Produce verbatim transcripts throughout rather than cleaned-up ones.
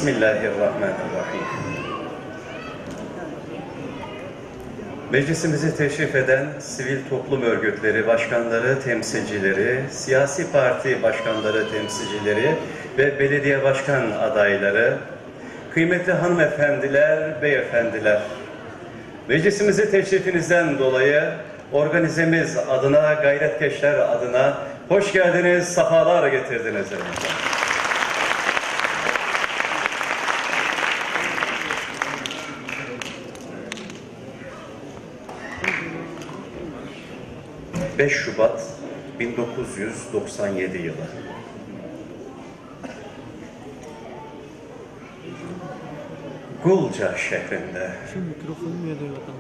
Bismillahirrahmanirrahim. Meclisimize teşrif eden sivil toplum örgütleri başkanları, temsilcileri, siyasi parti başkanları, temsilcileri ve belediye başkan adayları, kıymetli hanımefendiler, beyefendiler, meclisimize teşrifinizden dolayı organizemiz adına, gayretkeşler adına hoş geldiniz, sefalar getirdiniz efendim. Beş Şubat bin dokuz yüz doksan yedi yılı. Gulca şehrinde Şu mikrofonu niye duymadın?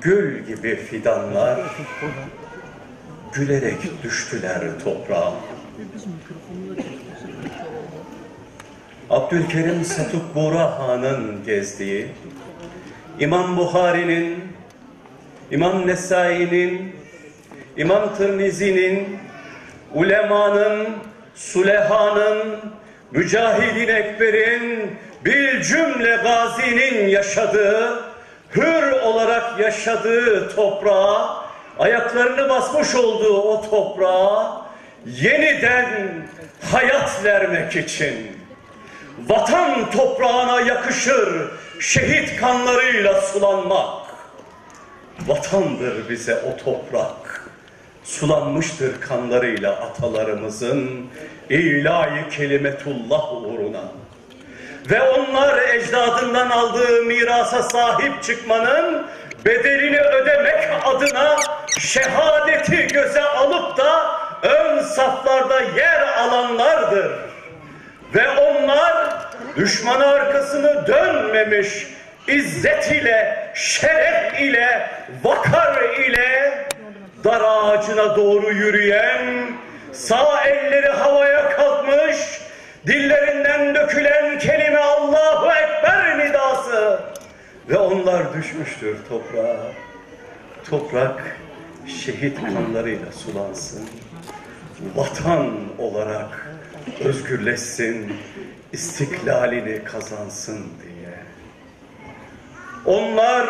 Gül gibi fidanlar gülerek düştüler toprağa. Biz mikrofonu da Abdülkerim Satuk Buğra Han'ın gezdiği, İmam Buhari'nin, İmam Nesai'nin, İmam Tirmizi'nin, ulemanın, sulehanın, mücahidin ekberin, bir cümle gazinin yaşadığı, hür olarak yaşadığı toprağa, ayaklarını basmış olduğu o toprağa yeniden hayat vermek için, vatan toprağına yakışır şehit kanlarıyla sulanmak. Vatandır bize o toprak, sulanmıştır kanlarıyla atalarımızın ilahi kelimetullah uğruna. Ve onlar ecdadından aldığı mirasa sahip çıkmanın bedelini ödemek adına şehadeti göze alıp da ön saflarda yer alanlardır. Ve onlar düşmana arkasını dönmemiş, izzet ile, şeref ile, vakar ile dar ağacına doğru yürüyen, sağ elleri havaya kalkmış, dillerinden dökülen kelime Allahu Ekber nidası. Ve onlar düşmüştür toprağa. Toprak şehit kanlarıyla sulansın. Vatan olarak özgürleşsin, istiklalini kazansın diye. Onlar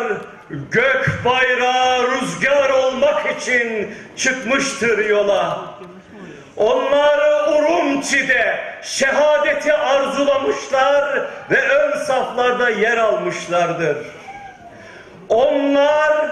gök bayrağı rüzgar olmak için çıkmıştır yola. Onlar Urumçi'de şehadeti arzulamışlar ve ön saflarda yer almışlardır. Onlar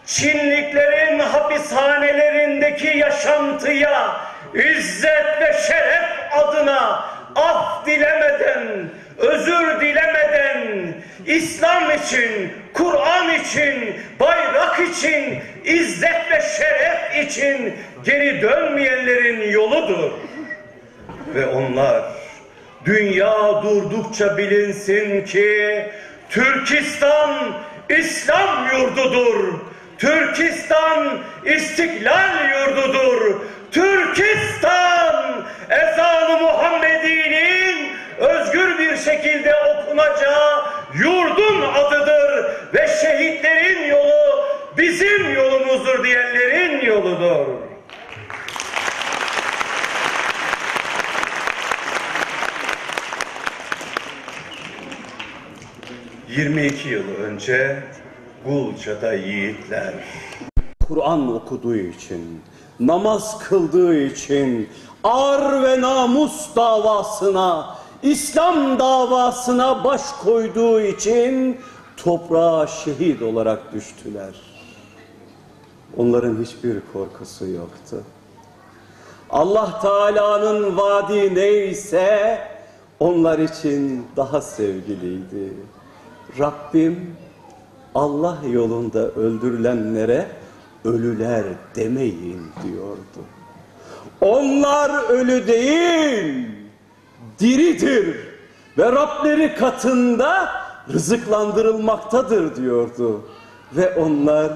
Çinliklerin hapishanelerindeki yaşantıya izzet ve şeref adına af dilemeden, özür dilemeden, İslam için, Kur'an için, bayrak için, izzet ve şeref için geri dönmeyenlerin yoludur. Ve onlar dünya durdukça bilinsin ki Türkistan İslam yurdudur. Türkistan istiklal yurdudur. Türkistan ezan-ı Muhammedi'nin özgür bir şekilde okunacağı yurdun adıdır ve şehitlerin yolu bizim yolumuzdur diyenlerin yoludur. Yirmi iki yıl önce Gulca'da yiğitler Kur'an okuduğu için, namaz kıldığı için, ar ve namus davasına, İslam davasına baş koyduğu için toprağa şehit olarak düştüler. Onların hiçbir korkusu yoktu. Allah Teala'nın vaadi neyse onlar için daha sevgiliydi. Rabbim Allah yolunda öldürülenlere ölüler demeyin diyordu. Onlar ölü değil, diridir ve Rableri katında rızıklandırılmaktadır diyordu. Ve onlar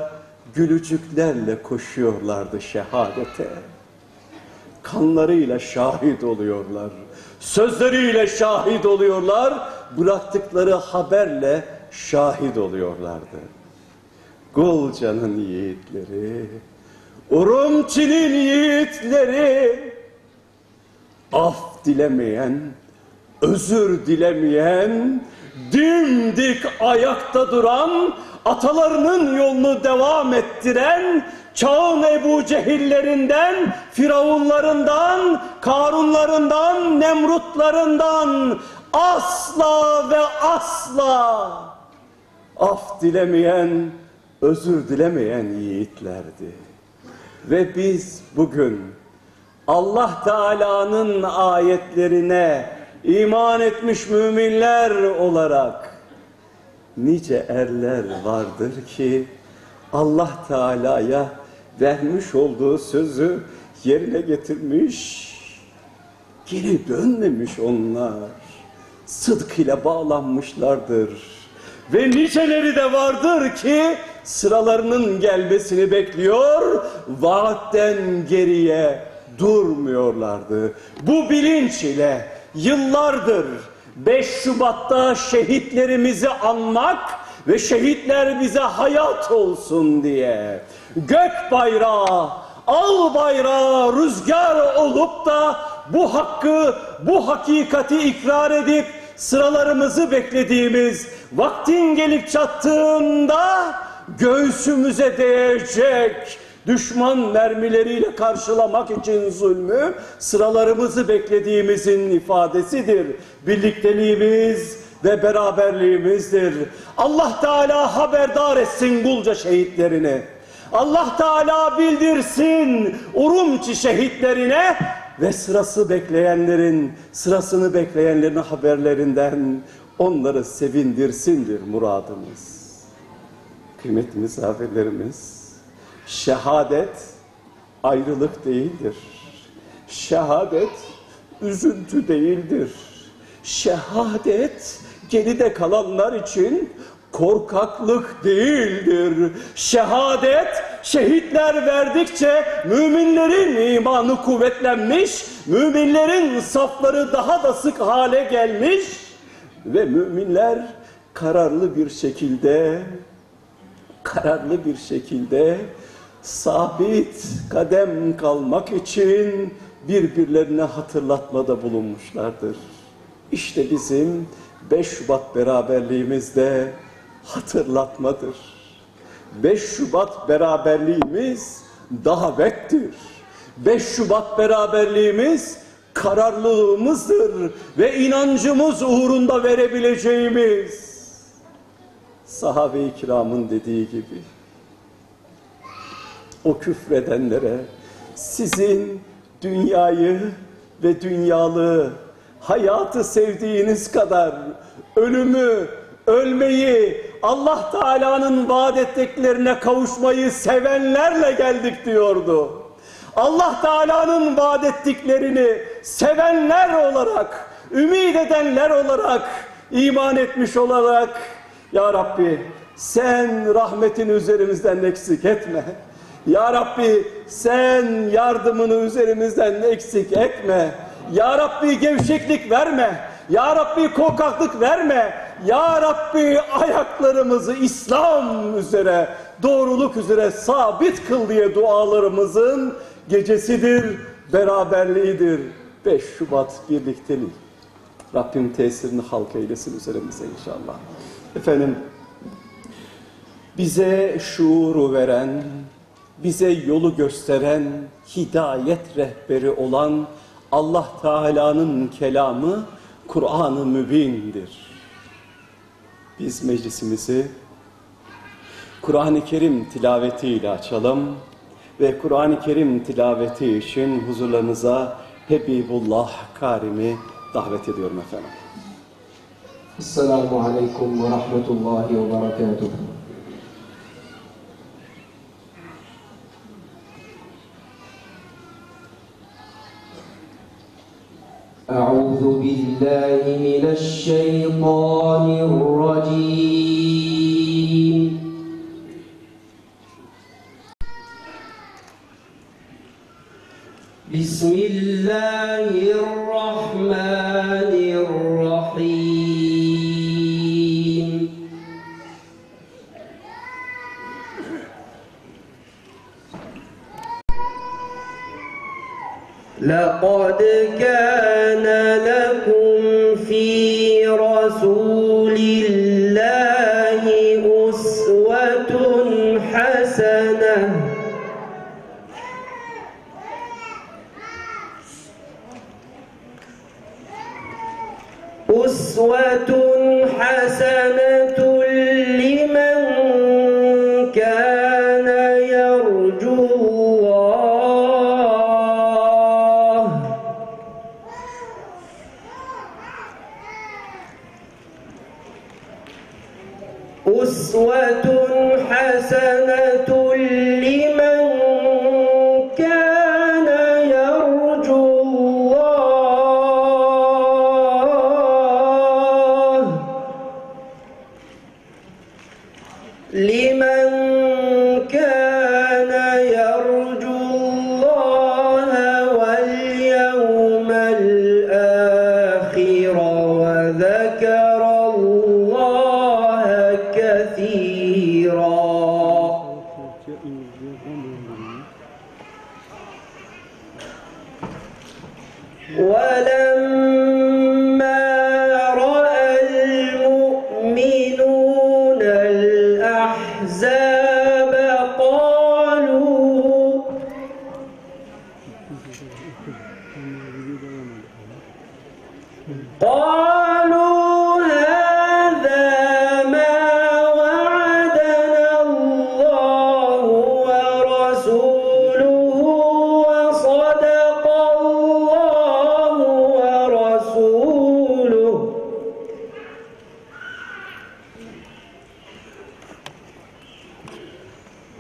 gülücüklerle koşuyorlardı şehadete. Kanlarıyla şahit oluyorlar, sözleriyle şahit oluyorlar, bıraktıkları haberle şahit oluyorlardı. Gulca'nın yiğitleri, Urumçi'nin yiğitleri, af dilemeyen Özür dilemeyen, dimdik ayakta duran, atalarının yolunu devam ettiren, çağın Ebu Cehillerinden, Firavunlarından, Karunlarından, Nemrutlarından asla ve asla af dilemeyen, özür dilemeyen yiğitlerdi. Ve biz bugün Allah Teala'nın ayetlerine iman etmiş müminler olarak nice erler vardır ki Allah Teala'ya vermiş olduğu sözü yerine getirmiş, geri dönmemiş onlar. Sıdk ile bağlanmışlardır. Ve niceleri de vardır ki sıralarının gelmesini bekliyor, vaatten geriye durmuyorlardı. Bu bilinç ile yıllardır beş Şubat'ta şehitlerimizi anmak ve şehitler bize hayat olsun diye gök bayrağı, al bayrağı rüzgar olup da bu hakkı, bu hakikati ikrar edip sıralarımızı beklediğimiz, vaktin gelip çattığında göğsümüze değecek düşman mermileriyle karşılamak için zulmü sıralarımızı beklediğimizin ifadesidir. Birlikteliğimiz ve beraberliğimizdir. Allah Teala haberdar etsin Gulca şehitlerini. Allah Teala bildirsin Urumçi şehitlerine ve sırası bekleyenlerin, sırasını bekleyenlerin haberlerinden onları sevindirsindir muradımız. Kıymetli misafirlerimiz, şehadet ayrılık değildir. Şehadet üzüntü değildir. Şehadet geride kalanlar için korkaklık değildir. Şehadet, şehitler verdikçe müminlerin imanı kuvvetlenmiş, müminlerin safları daha da sık hale gelmiş ve müminler kararlı bir şekilde kararlı bir şekilde sabit kadem kalmak için birbirlerine hatırlatmada bulunmuşlardır. İşte bizim beş Şubat beraberliğimiz de hatırlatmadır. Beş Şubat beraberliğimiz davettir. Beş Şubat beraberliğimiz kararlılığımızdır ve inancımız uğrunda verebileceğimiz sahabe-i kiramın dediği gibi, o küfredenlere sizin dünyayı ve dünyalığı, hayatı sevdiğiniz kadar ölümü, ölmeyi, Allah Teala'nın vaat ettiklerine kavuşmayı sevenlerle geldik diyordu. Allah Teala'nın vaat ettiklerini sevenler olarak, ümit edenler olarak, iman etmiş olarak, Ya Rabbi, sen rahmetini üzerimizden eksik etme. Ya Rabbi, sen yardımını üzerimizden eksik etme. Ya Rabbi, gevşeklik verme. Ya Rabbi, korkaklık verme. Ya Rabbi, ayaklarımızı İslam üzere, doğruluk üzere sabit kıl diye dualarımızın gecesidir, beraberliğidir. Beş Şubat birlikteliği. Rabbim tesirini halk eylesin üzerimize inşallah. Efendim, bize şuuru veren, bize yolu gösteren, hidayet rehberi olan Allah Teala'nın kelamı Kur'an-ı Mübin'dir. Biz meclisimizi Kur'an-ı Kerim tilavetiyle açalım ve Kur'an-ı Kerim tilaveti için huzurlarınıza Habibullah Karim'i davet ediyorum efendim. Esselamu aleyküm ve rahmetullahi ve berekatuhu. أعوذ بالله من الشيطان الرجيم. بسم الله الرحمن الرحيم. لقد كان لكم في رسول الله أسوة حسنة أسوة حسنة لمن كان يرجو الله أسوة حسنة لمن كان يرجو الله لمن كان يرجو الله واليوم الآخر وذكر الله كثيرا. ولما رأى المؤمنون الأحزاب قالوا قالوا هذا ما وعدنا الله ورسوله وصدق الله ورسوله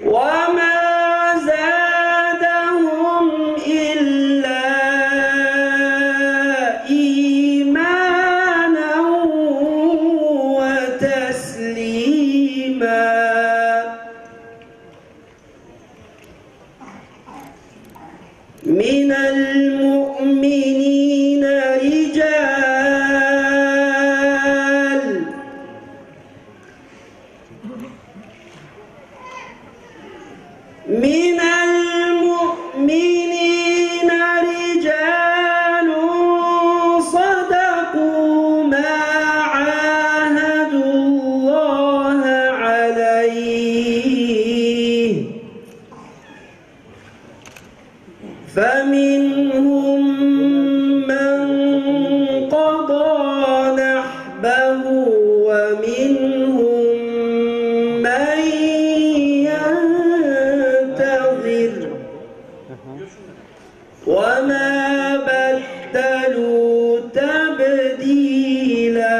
وما زادهم إلا إيمانا وتسليما. من المؤمنين رجال من المؤمنين رجال صدقوا ما عاهدوا الله عليه فمنهم من قضى نحبه ومنهم من ينتظر وما بدلوا تبديلا.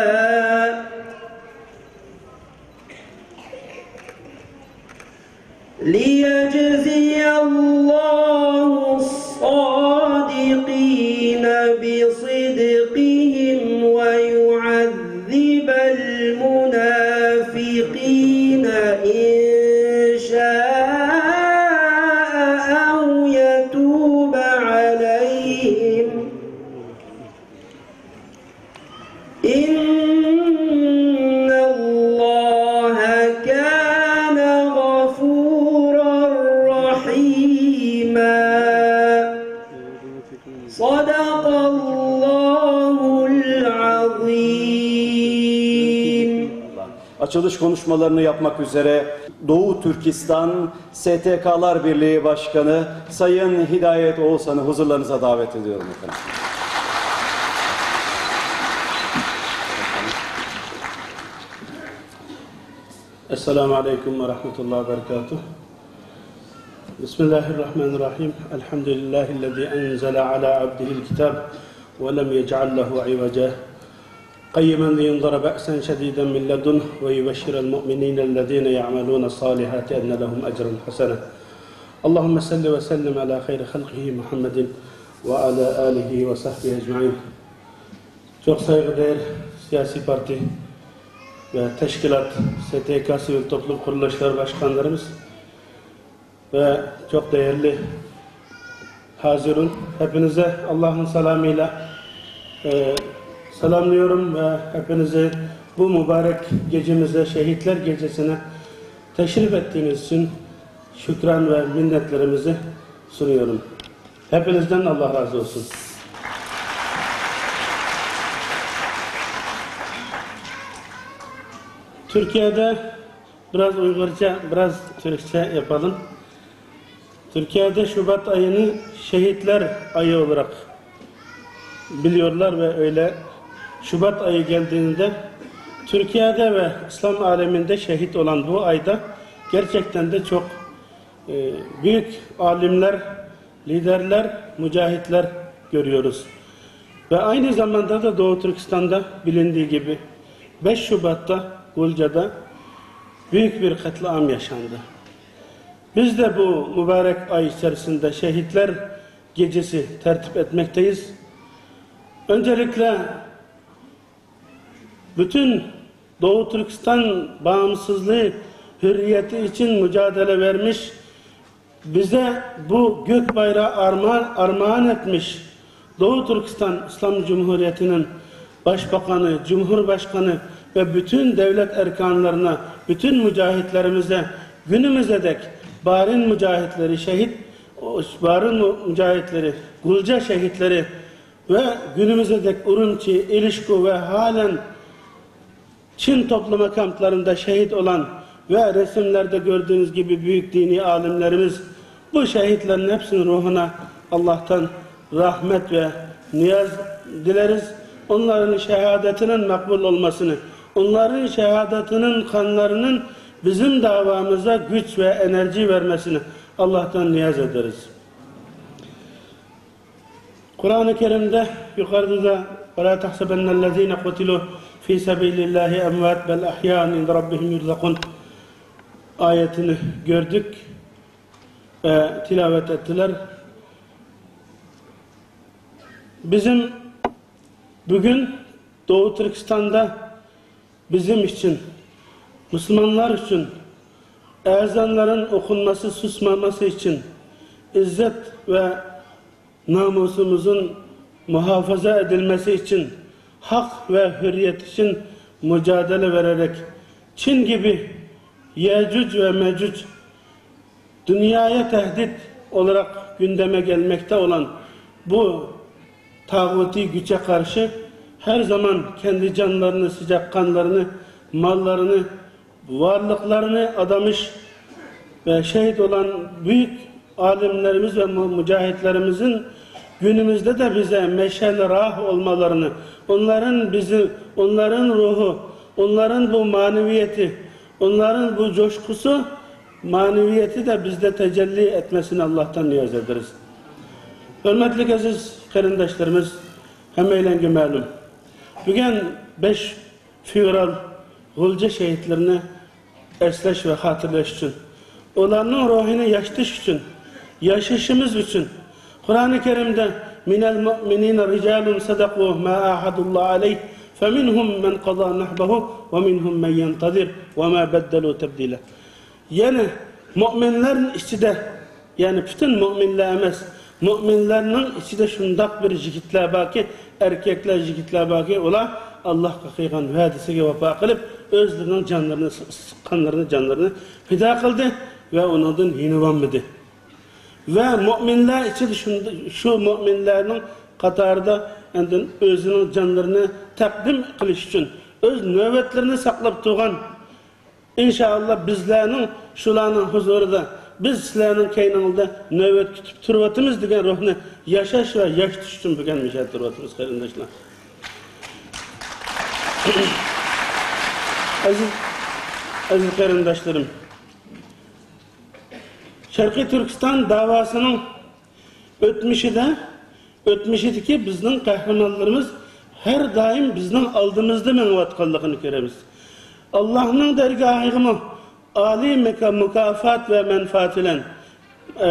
ليجزي الله الصادقين بصدقهم ويعذب المنافقين إن شاء أو يتوب عليهم إن الله كان غفورا رحيما. صدق الله العظيم. Açılış konuşmalarını yapmak üzere Doğu Türkistan S T K'lar Birliği Başkanı Sayın Hidayet Oğuzhan'ı huzurlarınıza davet ediyorum efendim. Esselamu Aleyküm ve Rahmetullahi ve Berekatuhu. بسم الله الرحمن الرحيم. الحمد لله الذي أنزل على عبده الكتاب ولم يجعل له عوجا قيما لينذر بأسا شديدا من لدنه ويبشر المؤمنين الذين يعملون الصالحات أن لهم أجرا حسنا. اللهم صل وسلم على خير خلقه محمد وعلى آله وصحبه أجمعين. Çok saygıdeğer siyasi parti ve teşkilat S T K sivil toplum kuruluşları başkanlarımız ve çok değerli hazirun, hepinize Allah'ın selamıyla, e, selamlıyorum ve hepinizi bu mübarek gecemize, Şehitler Gecesi'ne teşrif ettiğiniz için şükran ve minnetlerimizi sunuyorum. Hepinizden Allah razı olsun. Türkiye'de biraz Uygurca, biraz Türkçe yapalım. Türkiye'de Şubat ayını şehitler ayı olarak biliyorlar ve öyle Şubat ayı geldiğinde Türkiye'de ve İslam aleminde şehit olan bu ayda gerçekten de çok e, büyük alimler, liderler, mücahitler görüyoruz. Ve aynı zamanda da Doğu Türkistan'da bilindiği gibi beş Şubat'ta Gulca'da büyük bir katliam yaşandı. Biz de bu mübarek ay içerisinde Şehitler Gecesi tertip etmekteyiz. Öncelikle bütün Doğu Türkistan bağımsızlığı, hürriyeti için mücadele vermiş, bize bu gök bayrağı armağan, armağan etmiş Doğu Türkistan İslam Cumhuriyeti'nin Başbakanı, Cumhurbaşkanı ve bütün devlet erkanlarına, bütün mücahitlerimize, günümüze dek Barin mücahitleri, şehit Barin mücahitleri, Gulca şehitleri ve günümüze dek Urumçi, İlişku ve halen Çin toplama kamplarında şehit olan ve resimlerde gördüğünüz gibi büyük dini alimlerimiz, bu şehitlerin hepsinin ruhuna Allah'tan rahmet ve niyaz dileriz. Onların şehadetinin makbul olmasını, onların şehadetinin kanlarının bizim davamıza güç ve enerji vermesini Allah'tan niyaz ederiz. Qur'oni Karimda yuqorida da: "ولا تحسبن الذين قتلوا في سبيل الله أمواتا بل أحياء عند ربهم يرزقون" ayetini gördük ve tilavet ettiler. Bizim bugün Doğu Türkistan'da bizim için, Müslümanlar için ezanların okunması susmaması için, izzet ve namusumuzun muhafaza edilmesi için, hak ve hürriyet için mücadele vererek Çin gibi Yecüc ve Mecüc dünyaya tehdit olarak gündeme gelmekte olan bu tağuti güce karşı her zaman kendi canlarını, sıcak kanlarını, mallarını, varlıklarını adamış ve şehit olan büyük alimlerimiz ve mu-, mücahitlerimizin günümüzde de bize meşal-i rah olmalarını, onların bizi, onların ruhu, onların bu maneviyeti, onların bu coşkusu, maneviyeti de bizde tecelli etmesini Allah'tan niyaz ederiz. Hürmetli aziz qarindoshlarimiz, hammalarga ma'lum, bugun besh fevral G'ulja shahidlarini eslash va xotirlash uchun, ularning ruhini yoshitish uchun, yashashimiz uchun Qur'oni Karimda: "Minal mu'minina rijalun sadaqu ma ahadulloh alayh, faminhum man qada nahbahu va minhum man yantazir va ma baddalu tabdila." Ya'ni mo'minlarning ichida, ya'ni butun mo'minlar emas, mo'minlarning ichida shundoq bir yigitlar borki, erkaklar, yigitlar borki, ular Allohga qilgan va'dasiga vafo qilib, o'zlarining jonlarini, qonlarini, jonlarini fido qildi va uningdan yenivolmadi. Va mo'minlar ichida shunda, shu mo'minlarning qatorida endi o'zining jonlarini taqdim qilish uchun, o'z navbatlarini saqlab turgan, inshaalloh, bizlarning shularning huzurida, biz sizlarning keyniringizda navbat kutib turyapmiz degan ruhni yashash va yoshitish uchun bugun misha turyapmiz, qarindoshlar. Aziz, aziz qarindoshlarim, Sharqiy Turkiston davosining o'tmishida, o'tmishidagi bizning qahramonlarimiz har doim bizning oldimizda mengayotganligini ko'ramiz. Allohning dargohig'imi oliy muka-, mukofot va manfaat bilan, e,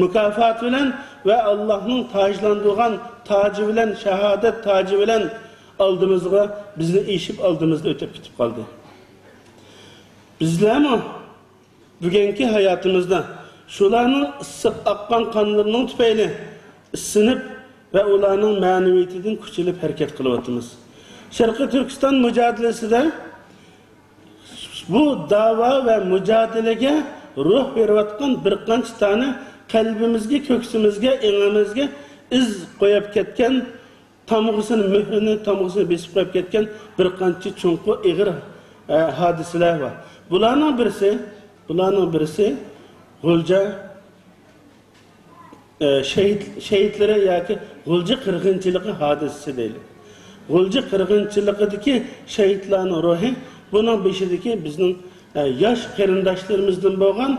mukofot bilan va Allohning tojlantirgan toji bilan, shahodat toji bilan oldimizga, bizni eshib oldimizda o'tib ketib qoldi. Bizlarmi bugungi hayotimizda shularning issiq oqqan qonlarining tufayli isinib va ularning ma'naviyatidan kuch ilib harakat qilyapmiz. Sharqiy Turkiston mujodilasida bu da'vo va mujodilaga ruh berayotgan bir qancha dona قەلبىمىزگە، كۆكسىمىزگە، ئېڭىمىزگە ئىز قويۇپ كەتكەن، تامغىسىنى، مۆھرىنى، تامغىسىنى بېسىپ قويۇپ كەتكەن بىر قانچە چوڭقۇر، ئېغىر، ئە، ھادىسىلەر بار. بۇلارنىڭ بىرسى، بۇلارنىڭ بىرسى غۇلجا، ئە، شېھىت، شېھىتلىرى ياكى غۇلجا قىرغىنچىلىقى ھادىسىسى دەيلى. غۇلجا قىرغىنچىلىقىدىكى شېھىتلارنىڭ روھى، بۇنىڭ بېشىدىكى بىزنىڭ، ئە، ياش قېرىنداشلىرىمىزدىن بولغان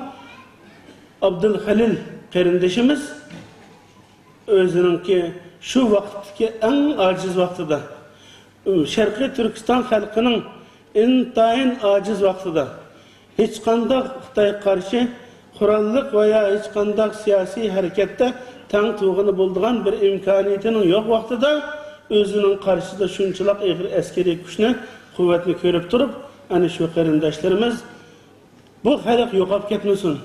ئابدۇلخېلىل قېرىندىشىمىز ئۆزىنىڭكى شۇ ۋاقىتتىكى ئەڭ ئاجىز ۋاقتىدا، شەرقىي تۈركىستان خەلقىنىڭ ئىنتايىن ئاجىز ۋاقتىدا، ھېچقانداق خىتايغا قارشى قوراللىق ۋە يا ھېچقانداق سىياسىي ھەرىكەتتە تەڭ تۇرغىلى بولىدىغان بىر ئىمكانىيىتىنىڭ يوق ۋاقتىدا، ئۆزىنىڭ قارشىسىدا شۇنچىلىك ئېغىر ئەسكىرىي كۈچنى، قۇۋۋەتنى كۆرۈپ تۇرۇپ، ئەنە شۇ قېرىنداشلىرىمىز بۇ خەلق يوقاپ كەتمىسۇن.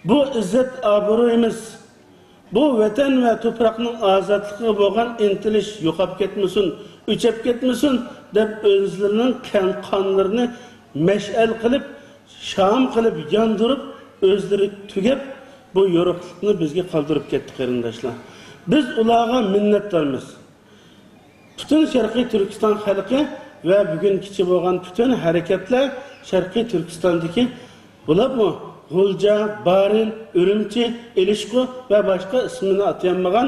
بۇ ئىززەت ئابرۇيىمىز، بۇ ۋەتەن ۋە تۇپراقنىڭ ئازادلىقىغا بولغان ئىنتىلىش يوقاپ كەتمىسۇن، ئۆچۈپ كەتمىسۇن دەپ ئۆزلىرىنىڭ قان-، قانلىرىنى مەشئەل قىلىپ، شام قىلىپ ياندۇرۇپ، ئۆزلىرى تۈگەپ، بۇ يورۇقلۇقنى بىزگە قالدۇرۇپ كەتتى، قېرىنداشلار. بىز ئۇلارغا مىننەتدارمىز. پۈتۈن شەرقىي تۈركىستان خەلقى ۋە بۈگۈنگىچە بولغان پۈتۈن ھەرىكەتلەر شەرقىي تۈركىستاندىكى، بولۇپمۇ غۇلجا، بارىن، ئۈرۈمچى، ئېلىشقۇ ۋە باشقا ئىسمىنى ئاتىيالمىغان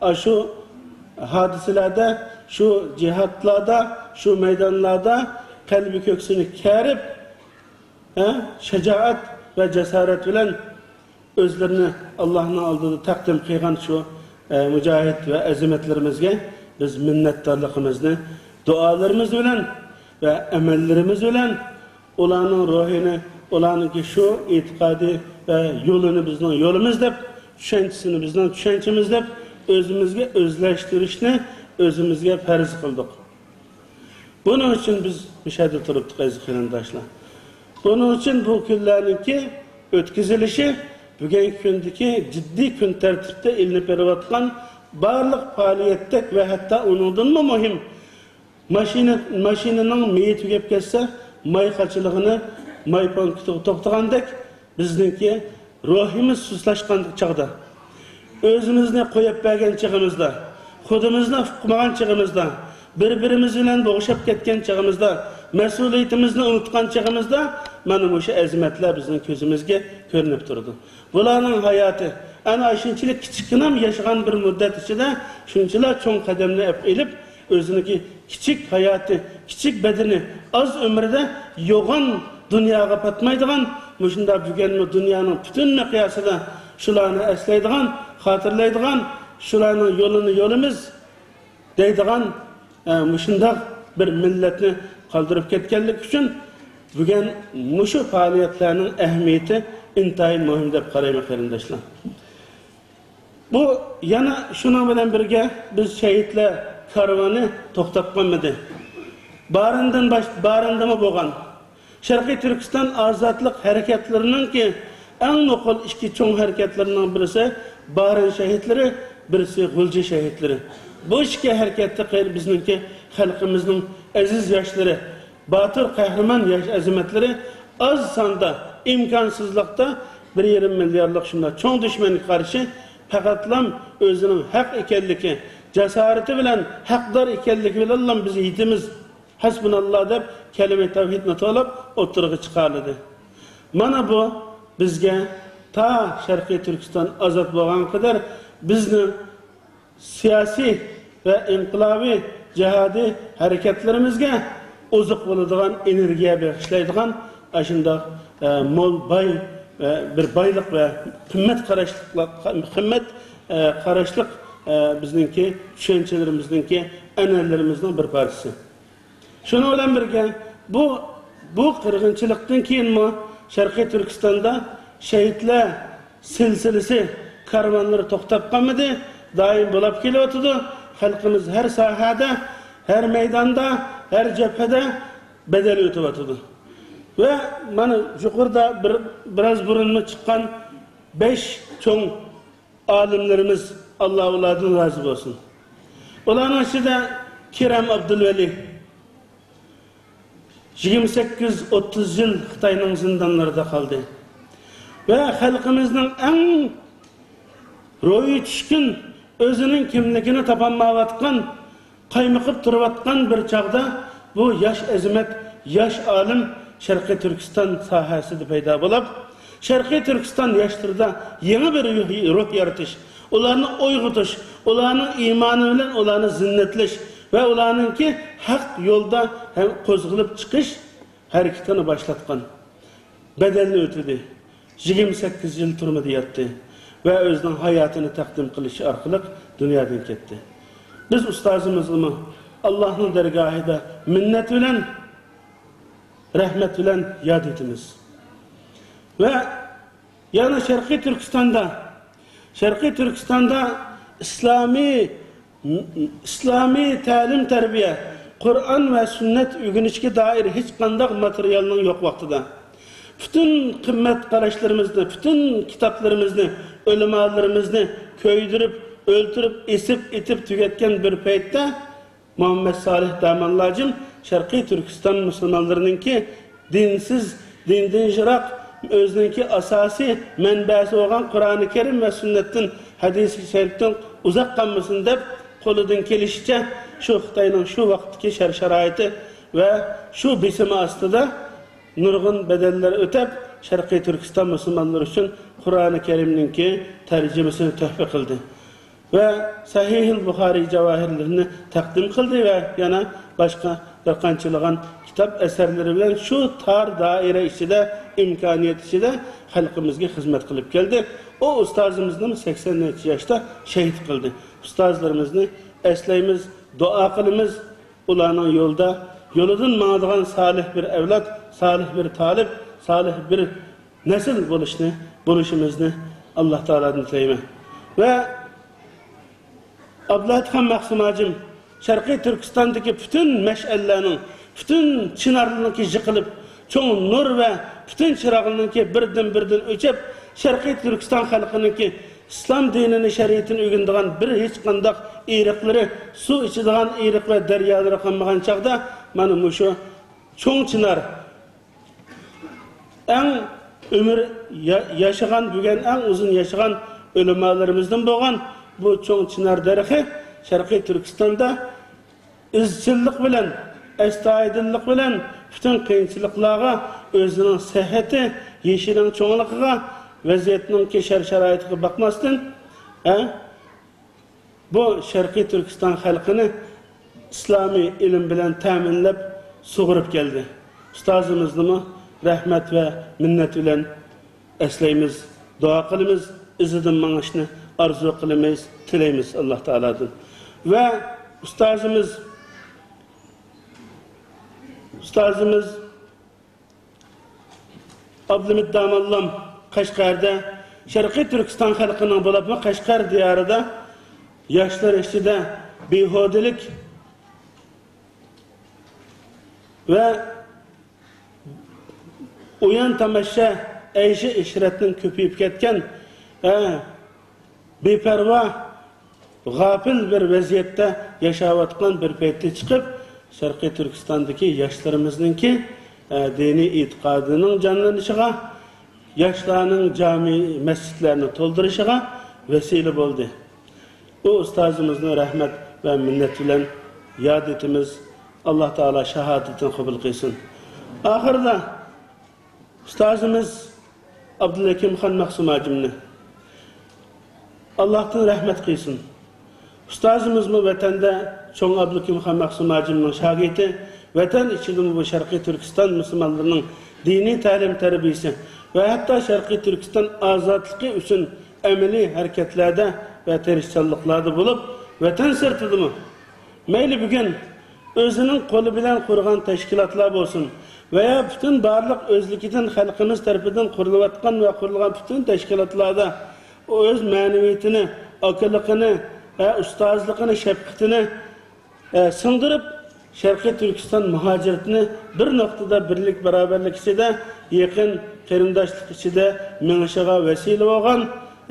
ئاشۇ ھادىسىلەردە، شۇ جىھادلاردا، شۇ مەيدانلاردا قەلبى كۆكسىنى كېرىپ، ھە، شاجائەت ۋە جاسارەت بىلەن ئۆزلىرىنى ئاللاھنىڭ ئالدىدا تەقدىم قىلغان شۇ، ئە، مۇجاھىد ۋە ئەزىمەتلىرىمىزگە بىز مىننەتدارلىقىمىزنى دۇئالىرىمىز بىلەن ۋە ئەمەللىرىمىز بىلەن ئۇلارنىڭ روھىنى، ئۇلارنىڭكى شۇ ئېتىقادى ۋە يولىنى بىزنىڭ يولىمىز دەپ، چۈشەنچىسىنى بىزنىڭ چۈشەنچىمىز دەپ ئۆزىمىزگە ئۆزلەشتۈرۈشنى ئۆزىمىزگە پەرز قىلدۇق. بۇنىڭ ئۈچۈن بىز مۇشۇ يەردە تۇرۇپتۇق، ئەزىز قېرىنداشلار. بۇنىڭ ئۈچۈن بۇ كۈنلەرنىڭكى ئۆتكۈزۈلۈشى بۈگۈنكى كۈندىكى جىددىي كۈن تەرتىپتە ئېلىنىپ بېرىۋاتقان بارلىق پائالىيەتتەك ۋە ھەتتا ئۇنىڭدىنمۇ مۇھىم، ماشىنا، ماشىنىنىڭ مېيى تۈگەپ كەتسە، ماي قاچىلىقىنى ماي پونكىتىغا توختىغاندەك، بىزنىڭكى روھىمىز سۇسلاشقان چاغدا، ئۆزىمىزنى قويۇپ بەرگەن چېغىمىزدا، خۇدىمىزنى ئۇقمىغان چېغىمىزدا، بىر-بىرىمىز بىلەن بوغۇشۇپ كەتكەن چېغىمىزدا، مەسئۇلىيىتىمىزنى ئۇنتۇغان چېغىمىزدا، مانا مۇشۇ ئەزىمەتلەر بىزنىڭ كۆزىمىزگە كۆرۈنۈپ تۇرىدۇ. بۇلارنىڭ ھاياتى، ئەنە شۇنچىلىك كىچىككىنە ياشىغان بىر مۇددەت ئىچىدە شۇنچىلا چوڭ قەدەمنى ئېلىپ، ئۆزىنىڭكى كىچىك ھاياتى، كىچىك بەدىنى، ئاز ئۆمرىدە يوغان دۇنياغا پاتمايدىغان، مۇشۇنداق بۈگۈنمۇ دۇنيانىڭ پۈتۈن مىقياسىدا شۇلارنى ئەسلەيدىغان، خاتىرىلەيدىغان، شۇلارنىڭ يولىنى يولىمىز دەيدىغان، ئە، مۇشۇنداق بىر مىللەتنى قالدۇرۇپ كەتكەنلىكى ئۈچۈن بۈگۈن مۇشۇ پائالىيەتلەرنىڭ ئەھمىيىتى ئىنتايىن مۇھىم دەپ قارايمەن، قېرىنداشلار. بۇ يەنە شۇنىڭ بىلەن بىرگە، بىز شەھىدلەر كارۋىنى توختاپ قالمىدى. بارىندىن باش-، بارىندىمۇ بولغان شەرقىي تۈركىستان ئازادلىق ھەرىكەتلىرىنىڭكى ئەڭ نوقۇل ئىككى چوڭ ھەرىكەتلىرىنىڭ بىرسى بارىن شەھىدلىرى، بىرسى غۇلجا شەھىدلىرى. بۇ ئىككى ھەرىكەتتە قېل-، بىزنىڭكى خەلقىمىزنىڭ ئەزىز ياشلىرى، باتۇر، قەھرىمان ياش ئەزىمەتلىرى ئاز ساندا، ئىمكانسىزلىقتا بىر يېرىم مىلياردلىق شۇنداق چوڭ دۈشمەنگە قارشى پەقەتلام ئۆزىنىڭ ھەق ئىكەنلىكى، جاسارىتى بىلەن ھەقدار ئىكەنلىكى بىلەنلا بىز يېتىمىز، ھەسبۇناللا دەپ كەلىمە تەۋھىدنى توۋلاپ ئوتتۇرىغا چىقارلىدى. مانا بۇ بىزگە تا شەرقىي تۈركىستان ئازاد بولغانغا قەدەر بىزنى سىياسىي ۋە ئىنقىلابىي جىھادىي ھەرىكەتلىرىمىزگە ئوزۇق بولىدىغان، ئېنېرگىيە بېغىشلايدىغان ئاشۇنداق، ئە، مول، باي، ئە، بىر بايلىق ۋە قىممەت قاراشلىق، قىممەت، ئە، قاراشلىق، ئە، بىزنىڭكى چۈشەنچىلىرىمىزنىڭكى، ئەنئەنىلىرىمىزنىڭ بىر پارچىسى. شۇنىڭ بىلەن بىرگە، بۇ، بۇ قىرغىنچىلىقتىن كېيىنمۇ شەرقىي تۈركىستاندا شەھىدلەر سىلسىلىسى، كارۋانلىرى توختاپ قالمىدى، دائىم بولاپ كېلىۋاتىدۇ. خەلقىمىز ھەر ساھەدە، ھەر مەيداندا، ھەر جەبھىدە بەدەل ئۆتۈۋاتىدۇ. ۋە مانا يۇقىرىدا بىر، بىراز بۇرۇنمۇ چىققان بەش چوڭ ئالىملىرىمىز، ئاللا ئۇلاردىن رازى بولسۇن. ئۇلارنىڭ ئىچىدە كېرەم ئابدۇلۋەلى يىگىرمە سەككىز، ئوتتۇز يىل خىتاينىڭ زىندانلىرىدا قالدى. ۋە خەلقىمىزنىڭ ئەڭ روھى چۈشكۈن، ئۆزىنىڭ كىملىكىنى تاپالمايۋاتقان، قايمۇقۇپ تۇرۇۋاتقان بىر چاغدا بۇ ياش ئەزىمەت، ياش ئالىم شەرقىي تۈركىستان ساھەسىدە پەيدا بولۇپ، شەرقىي تۈركىستان ياشلىرىدا يېڭى بىر روھ، روھ يارىتىش، ئۇلارنى ئويغىتىش، ئۇلارنىڭ ئىمانى بىلەن ئۇلارنى زىننەتلەش ۋە ئۇلارنىڭكى ھەق يولدا ھەم قوزغىلىپ چىقىش ھەرىكىتىنى باشلاتقان. بەدەلنى ئۆتىدى. يىگىرمە سەككىز يىل تۈرمىدە ياتتى ۋە ئۆزىنىڭ ھاياتىنى تەقدىم قىلىشى ئارقىلىق دۇنيادىن كەتتى. بىز ئۇستازىمىزنىمۇ ئاللاھنىڭ دەرگاھىدا مىننەت بىلەن، رەھمەت بىلەن ياد ئېتىمىز. ۋە يەنە شەرقىي تۈركىستاندا، شەرقىي تۈركىستاندا ئىسلامىي، ئىسلامىي تەلىم-تەربىيە، قۇرئان ۋە سۈننەت ئۆگىنىشكە دائىر ھېچقانداق ماتېرىيالنىڭ يوق ۋاقتىدا، پۈتۈن قىممەت قاراشلىرىمىزنى، پۈتۈن كىتابلىرىمىزنى، ئۆلىمالىرىمىزنى كۆيدۈرۈپ، ئۆلتۈرۈپ، ئېسىپ، ئېتىپ تۈگەتكەن بىر پەيتتە، مۇھەممەد سالىھ داموللاجىم شەرقىي تۈركىستان مۇسۇلمانلىرىنىڭكى دىنسىز، دىندىن يىراق، ئۆزىنىڭكى ئاساسىي مەنبەسى بولغان قۇرئانى كەرىم ۋە سۈننەتتىن، ھەدىسى شەرىپتىن ئۇزاق قالمىسۇن دەپ، قولىدىن كېلىشىچە شۇ خىتاينىڭ شۇ ۋاقىتتىكى شەرت-شارائىتى ۋە شۇ بېسىمى ئاستىدا نۇرغۇن بەدەللەر ئۆتەپ، شەرقىي تۈركىستان مۇسۇلمانلىرى ئۈچۈن قۇرئانى كەرىمنىڭكى تەرجىمىسىنى تۆھپە قىلدى. ۋە سەھىھىل بۇخارىي جاۋاھىرلىرىنى تەقدىم قىلدى ۋە يەنە باشقا بىر قانچىلىغان كىتاب ئەسەرلىرى بىلەن شۇ تار دائىرە ئىچىدە، ئىمكانىيەت ئىچىدە خەلقىمىزگە خىزمەت قىلىپ كەلدى. ئۇ ئۇستازىمىزنىمۇ سەكسەن نەچچە ياشتا شەھىت قىلدى. ئۇستازلىرىمىزنى ئەسلەيمىز، دۇئا قىلىمىز. ئۇلارنىڭ يولىدا، يولىدىن ماڭىدىغان سالىھ بىر ئەۋلاد، سالىھ بىر تالىپ، سالىھ بىر نەسىل بولۇشنى، بولۇشىمىزنى ئاللا تائالادىن تىلەيمەن. ۋە ئابدۇللاھىتخان مەخسۇم ھاجىم شەرقىي تۈركىستاندىكى پۈتۈن مەشئەللەرنىڭ، پۈتۈن چىنارلارنىڭكى يىقىلىپ، چوڭ نۇر ۋە پۈتۈن چىراغلىرىنىڭكى بىردىن-بىردىن ئۆچۈپ، شەرقىي تۈركىستان خەلقىنىڭكى ئىسلام دىنىنى، شەرىئىتىنى ئۆگىنىدىغان بىر ھېچقانداق ئېرىقلىرى، سۇ ئىچىدىغان ئېرىق ۋە دەريالىرى قالمىغان چاغدا، مانا مۇشۇ چوڭ چىنار، ئەڭ ئۆمۈر يا-، ياشىغان، بۈگۈن ئەڭ ئۇزۇن ياشىغان ئۆلىمالىرىمىزدىن بولغان بۇ چوڭ چىنار دەرىخى شەرقىي تۈركىستاندا ئىزچىللىق بىلەن، ئەستايىدىللىق بىلەن پۈتۈن قىيىنچىلىقلارغا، ئۆزىنىڭ سەھھىتى، يېشىنىڭ چوڭلۇقىغا، ۋەزىيەتنىڭكى شەرت-شارائىتىغا باقماستىن، ھە، بۇ شەرقىي تۈركىستان خەلقىنى ئىسلامىي ئىلىم بىلەن تەمىنلەپ، سۇغۇرۇپ كەلدى. ئۇستازىمىزنىمۇ رەھمەت ۋە مىننەت بىلەن ئەسلەيمىز، دۇئا قىلىمىز، ئىزىدىن مېڭىشنى ئارزۇ قىلىمىز، تىلەيمىز ئاللا تائالادىن. ۋە ئۇستازىمىز، ئۇستازىمىز ئابلىمىت داموللام قەشقەردە شەرقىي تۈركىستان خەلقىنىڭ، بولۇپمۇ قەشقەر دىيارىدا ياشلار ئىچىدە بىھۇدىلىك ۋە ئويۇن تاماشا، ئەيشى ئىشرەتنىڭ كۆپىيىپ كەتكەن، ھە، بىپەرۋا، غاپىل بىر ۋەزىيەتتە ياشاۋاتقان بىر پەيتتە چىقىپ، شەرقىي تۈركىستاندىكى ياشلىرىمىزنىڭكى، ئە، دىنىي ئېتىقادىنىڭ جانلىنىشىغا، ياشلارنىڭ جامى مەسچىتلەرنى تولدۇرۇشىغا ۋەسىلە بولدى. ئۇ ئۇستازىمىزنى رەھمەت ۋە مىننەت بىلەن ياد ئېتىمىز. ئاللا تائالا شاھادىتىنى قوبۇل قىلسۇن. ئاخىرىدا ئۇستازىمىز ئابدۇلھەكىمخان مەخسۇم ھاجىمنى ئاللاھتىن رەھمەت قىلسۇن. ئۇستازىمىزمۇ ۋەتەندە چوڭ ئابدۇلھەكىمخان مەخسۇم ھاجىمنىڭ شاگىرتى، ۋەتەن ئىچىدىمۇ بۇ شەرقىي تۈركىستان مۇسۇلمانلىرىنىڭ دىنىي تەلىم-تەربىيىسى ۋە ھەتتا شەرقىي تۈركىستان ئازادلىقى ئۈچۈن ئەمەلىي ھەرىكەتلەردە ۋە تىرىشچانلىقلاردا بولۇپ، ۋەتەن سىرتىدىمۇ مەيلى بۈگۈن ئۆزىنىڭ قولى بىلەن قۇرغان تەشكىلاتلار بولسۇن ۋەيا پۈتۈن بارلىق ئۆزلۈكىدىن خەلقىمىز تەرىپىدىن قۇرۇلۇۋاتقان ۋە قۇرۇلغان پۈتۈن تەشكىلاتلاردا ئۆز مەنىۋىيىتىنى، ئاكىلىقىنى، ئە، ئۇستازلىقىنى، شەپقىتىنى، ئە، سىڭدۈرۈپ، شەرقىي تۈركىستان مۇھاجىرىتىنى بىر نۇقتىدا بىرلىك، باراۋەرلىك ئىچىدە يېقىن قېرىنداشلىق ئىچىدە مېڭىشىغا ۋەسىلە بولغان،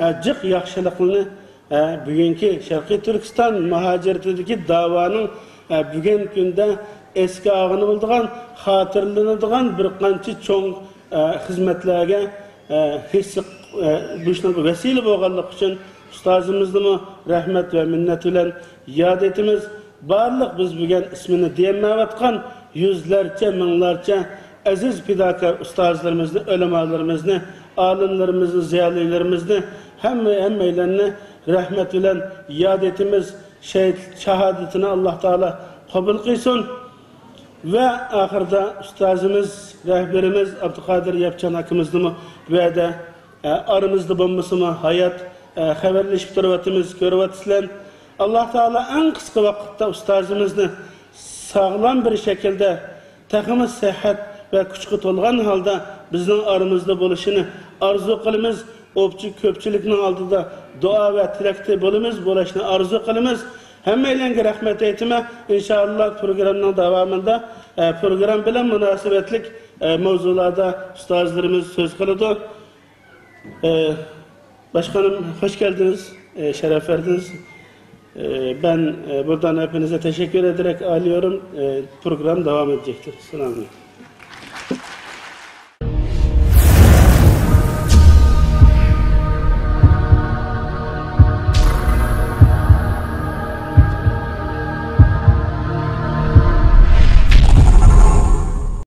ئە، جىق ياخشىلىقلىرىنى ھە، بۈگۈنكى شەرقىي تۈركىستان مۇھاجىرىتىدىكى داۋانىڭ، ھە، بۈگۈنكى كۈندە ئەسكە ئالغىلى بولىدىغان، خاتىرىلىنىدىغان بىر قانچە چوڭ، ھە، خىزمەتلەرگە، ھە، ھېسسە، ھە، بۇ ئىشنىڭ ۋەسىلە بولغانلىقى ئۈچۈن ئۇستازىمىزنىمۇ رەھمەت ۋە مىننەت بىلەن ياد ئېتىمىز. بارلىق بىز بۈگۈن ئىسمىنى دېيەلمەيۋاتقان يۈزلەرچە، مىڭلارچە ئەزىز پىداكار ئۇستازلىرىمىزنى، ئۆلىمالىرىمىزنى، ئالىملىرىمىزنى، زىيالىيلىرىمىزنى، ھەممە، ھەممەيلەننى رەھمەت بىلەن ياد ئېتىمىز. شېھىت شاھادىتىنى ئاللاھ تائالا قوبۇل قىلسۇن. ۋە ئاخىرىدا ئۇستازىمىز، رەھبىرىمىز ئابدۇقادىر ياپچان ئاكىمىزنىمۇ بۇ يەردە، ئە، ئارىمىزدا بولمىسىمۇ، ھايات، ئە، خەۋەرلىشىپ تۇرۇۋاتىمىز، كۆرۈۋاتىسىلەر. ئاللاھ تائالا ئەڭ قىسقا ۋاقىتتا ئۇستازىمىزنى ساغلام بىر شەكىلدە، تېخىمۇ سىھھەت ۋە كۈچكە تولغان ھالدا بىزنىڭ ئارىمىزدا بولۇشىنى ئارزۇ قىلىمىز. ئوپچە كۆپچىلىكنىڭ ئالدىدا دۇئا ۋە تىلەكتە بولىمىز، بولۇشنى ئارزۇ قىلىمىز. ھەممەيلەنگە رەھمەت ئېيتىمەن. ئىنشائاللا، پروگراممىنىڭ داۋامىدا، ئە، پروگرام بىلەن مۇناسىۋەتلىك، ئە، مەۋزۇلاردا ئۇستازلىرىمىز سۆز قىلىدۇ. ئە، باشقانىم، خوش كەلدىڭىز، ئە، شەرەپ بەردىڭىز. ئە، بەن، ئە، بۇرادان ھەپپىنىزگە تەشەككۈر ئېدىرەك ئالىيورۇم. ئە، پروگرام داۋام ئېتىجەكتىر. سالام ئەلەيكۇم.